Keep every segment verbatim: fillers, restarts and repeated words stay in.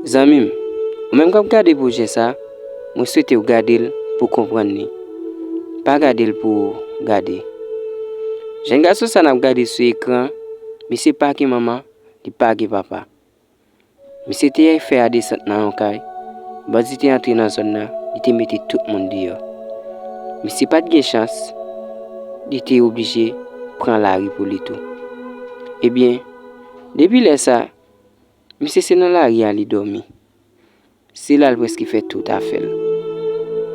Zanmi m, ou menm k ap gade pwojè sa, mwen swete w gade l pou w konprann li. Pa gade l pou w gade. Jèn gason sa n ap gade sou ekran, misye pa gen manman, li pa gen papa. Misye te fè a desant nan yon kay. Bandi te antre nan zòn nan, li te mete tout moun deyò. Misye pa t gen chans, li te oblije pran lari pou li tou. Ebyen, depi lè sa, misye se nan lari a li dòmi. Se la l prèske fè tout afè l.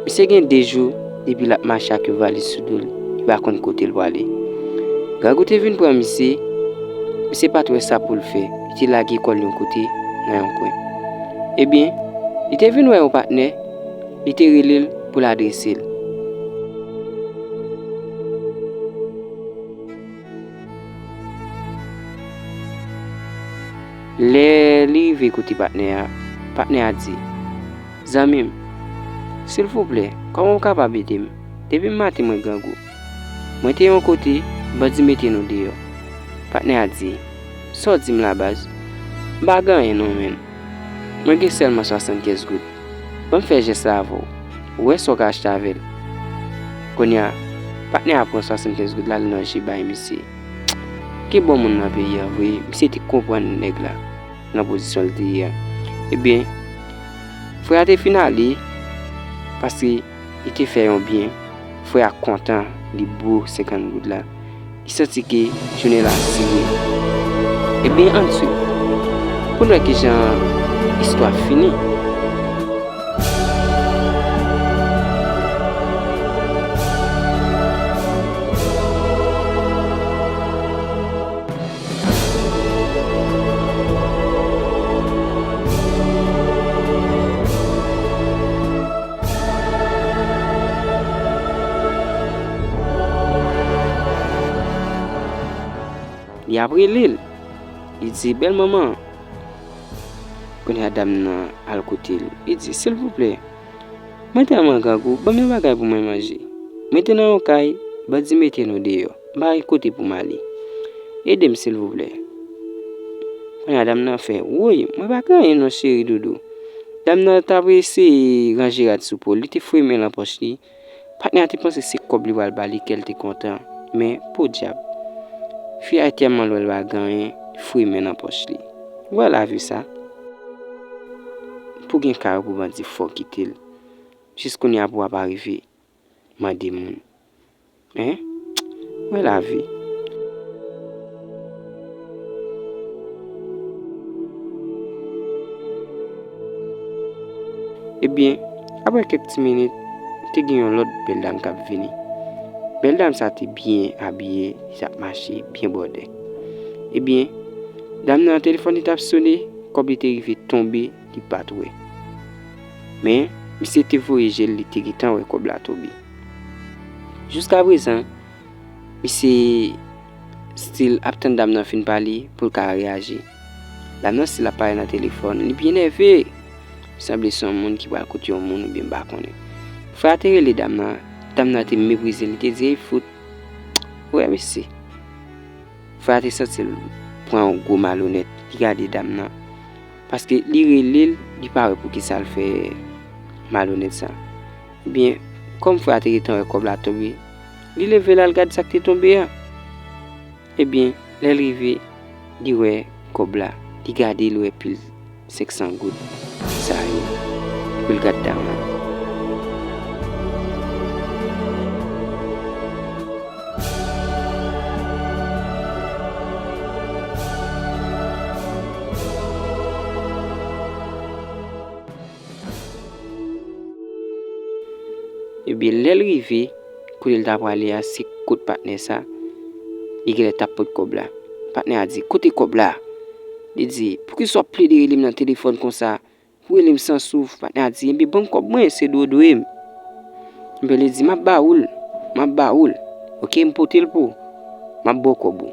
Misye gen de jou depi l ap mache ak yon valiz sou do l, li pa konn kote l prale. Grangou te vin pran misye, misye pa t wè sa pou l fè, li te lage kò l yon kote nan yon kwen. Ebyen, li te vin wè yon patnè, li te rele l pou l adrese l. Lè li rive kote patnè a, patnè a di, "Zanmi m, silvouplè, kòman w kapab ede m? Depi maten mwen grangou. Mwen te yon kote, bandi mete nou deyò." Patnè a di, "Sa w di m la baz? M pa gen anyen non, menn. Mwen gen sèlman swasannkèz goud. Ban m fè jès la avè w. Ou wè sa w ka achte avè l." Kounye a, patnè a pran swasannkèz goud la, l ranje bay misye. Gen bon moun nan peyi a vre, misye te konprann nèg la nan pozisyon l te ye a. Ebyen, frè a te fin ale, paske li te fè yon byen. Frè a kontan, li bo senkant goud la. Li santi ke jounen la sere. Ebyen, ann swiv pou n wè kijan istwa fini. Li ap rele l. Li di, "Bèl manman." Kounye a, dam nan al kote l. Li di, "Silvouplè, mwen tèlman grangou, ban m yon bagay pou mwen manje. Mwen te nan yon kay, bandi mete nou deyò. M pa gen kote pou m ale. Ede m, silvouplè." Kounye a, dam nan fè, "Woy, mwen pa gen anyen non, cheri doudou." Dam nan t ap eseye ranje rad sou po l, li te foure men l nan pòch li. Patnè a te panse se kòb li pral ba li kè l te kontan, men podyab, fi a tèlman lwè l pa gen anyen, li foure men nan pòch li. Ou wè lavi sa? Pou gen kay ou pou bandi fò kite l. Jis kounye a pou w ap arive mande moun. Hein? Ou wè lavi. Ebyen, apre kèk ti minit, te gen yon lòt bèl dam k ap vini. Bèl dam sa te byen abiye, li t ap mache byen bòdè. Ebyen, dam nan telefòn li t ap sone, kòb li te rive tonbe, li pa t wè. Men, misye te voye je l, li te gentan wè kòb la tonbe. Jiskaprezan, misye still ap tann dam nan fin pale pou l ka reyaji. Dam nan still ap pale nan telefòn, li byen nève. Sanble se yon moun ki pral kote yon moun oubyen m pa konnen. Frè a te rele dam nan, dam nan te meprize l, li te di, "Ey fout, ou wè mesye." Frè a te santi l pran yon gwo malonèt, li gade dam nan. Paske li rele l, li pa wè poukisa l fè malonèt sa. Ebyen, kòm frè a te gentan wè kòb la tonbe, li leve l al gad sa k te tonbe a. Ebyen, lè l rive, li wè kòb la. Li gade, li wè pil senk san goud sa yo. Pou l gad dam nan. Ebyen, lè l rive, kote l ta prale a, se kot patnè sa, li genlè t ap pot kòb la. Patnè a di, "Kote kòb la?" Li di, "Poukisa w ap plede rele m nan telefòn konsa? Ou rele m san souf." Patnè a di, "Ebyen, ban m kòb mwen, se dwe w dwe m." Ebyen, li di, "M ap ba ou l, m ap ba ou l. Oke, m pote l pou ou. M ap ba w kòb ou."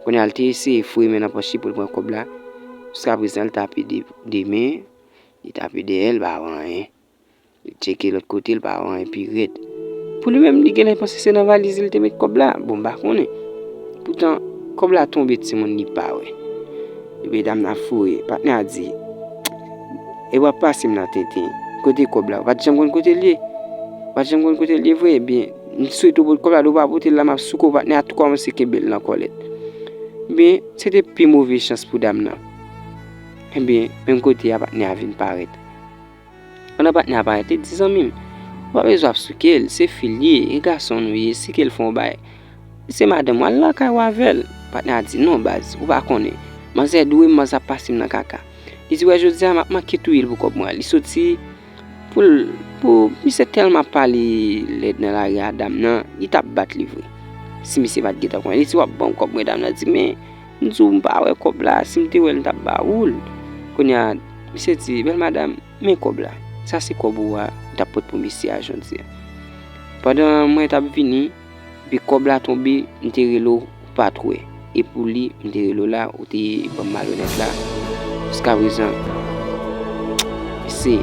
Kounye a, l te eseye foure men nan pòch li pou l pran kòb la. Jiskaprezan, l tape de, de men, li tape dèyè, l pa wè anyen. Li tcheke lòt kote, l pa wè anyen pi rèd. Pou li menm, li genlè panse se nan valiz li te met kòb la. Bon, m pa konnen. Poutan, kòb la tonbe, timoun, li pa wè. Epi dam nan foure. Patnè a di, E w ap pase m nan tenten. Kote kòb la? Ou pa t janm konn kote l ye? Ou pa t janm konn kote l ye vre? Ebyen, m swete w pote kòb la, lè w pa pote l la, m ap souke w, patnè a tou kòmanse kenbe l nan kòlèt. Ebyen, se te pi move chans pou dam nan. Ebyen, menm kote a, patnè a vin parèt. Pandan patnè a parèt, li di, zanmi m, ou pa bezwen ap souke l, se fi l ye, e gason nou ye, si ke l fè yon bagay, se madanm ou, al lakay ou avè l. Patnè a di, non, baz, ou pa konnen. Manzè dwe m, manzè ap pase m nan kaka. Li di, wè, jodi a, m ap manke touye l pou kòb mwen. Li soti pou l, pou, misye tèlman ap pale lèd nan lari a, dam nan, li t ap bat li vre. Si misye pa t gentan konnen, li di, w ap ban m kòb mwen, dam nan di, men, m di w, m pa wè kòb la, si m te wè l, m t ap ba ou l. Kounye a, misye di, bèl madanm, men kòb la. Sa se kòb ou a, m t ap pot pou misye a jodi a. Pandan mwen t ap vini, epi kòb la tonbe, m te rele w, ou pa t wè. E pou li, m te rele w la, ou te ban m malonèt la. Jiskaprezan, se,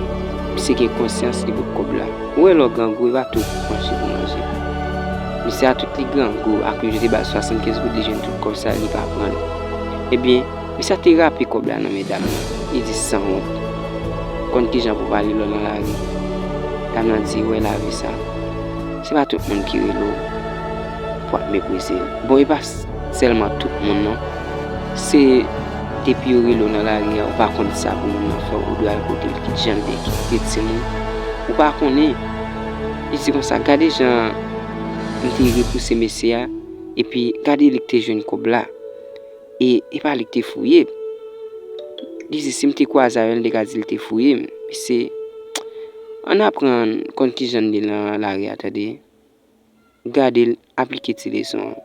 misye gen konsyans, li pot kòb la. Ou wè lè w grangou, e pa tout manje pou manje. Misye a tout li grangou, ak li jete ba l swasannkenz goud, li jwenn tout kòb sa, li pa pran l. Ebyen, misye a te rape kòb la nan men dam nan. Li di, sanwont. Konn kijan pou pale lè w nan lari. Dam nan di, wè lavi sa. Se pa tout moun ki rele w pou ap meprize l. Bon, e pa s- sèlman tout moun non. Se depi yo rele w nan lari a, ou pa konn sa pou moun nan fè w, ou dwe al kote l, ki jan l te, ki te timoun. Ou pa konnen. Li di konsa, gade jan m te repouse mesye a, epi gade li k te jwenn kòb la. E, e pa li k te fouye m. Li di, si m te kwaze avè l, m te ka di l te fouye m. Mesye, ann aprann konn kijan n ye nan lari a, tande. Gade l, aplike ti leson an.